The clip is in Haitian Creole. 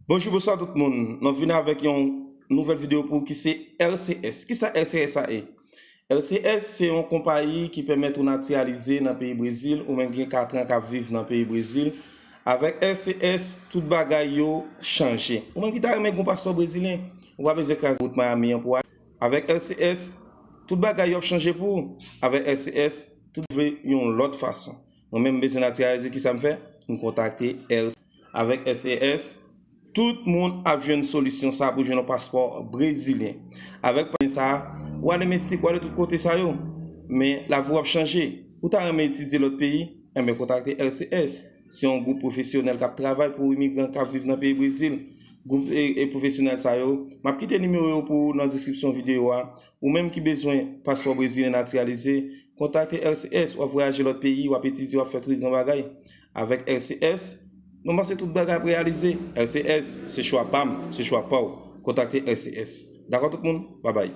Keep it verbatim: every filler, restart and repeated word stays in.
Bonjou, bonswa tout moun. Nou vin avèk yon nouvèl videyo pou ki se R C S. Kisa R C S a ye? R C S se yon konpayi ki pèmèt ou natiralize nan peyi Brezil, ou menm gen katran k ap viv nan peyi Brezil. Avèk R C S, tout bagay yo chanje. Ou menm ki ta renmen gen yon paspò brezilyen, ou pa bezwen kraze wout Miami an pou al. Avèk R C S, tout bagay yo ap chanje pou ou. Avèk R C S, tout vle yon lòt fason. Mwen menm bezwen natiralize, kisa m fè? M kontakte R C S. Avèk R C S, tout moun ap jwenn solisyon sa pou jwenn yon paspò brezilyen. Avèk pa sa, w ale Meksik, w ale tout kote sa yo. Men lavi w ap chanje. Ou ta renmen etidye lòt peyi? Enben, kontakte R C S. Se yon gwoup pwofesyonèl k ap travay pou imigran k ap viv nan peyi Brezil. Gwoup e, e pwofesyonèl sa yo, m ap kite nimewo yo pou ou nan deskripsyon videyo a. Ou menm ki bezwen paspò brezilyen natiralize, kontakte R C S, w ap vwayaje lòt peyi, w ap etidye, w ap fè tout gran bagay. Avèk R C S, nou panse tout bagay ap reyalize. R C S, se chwa pa m, se chwa pa w. Kontakte R C S. Dakò tout moun? Babay.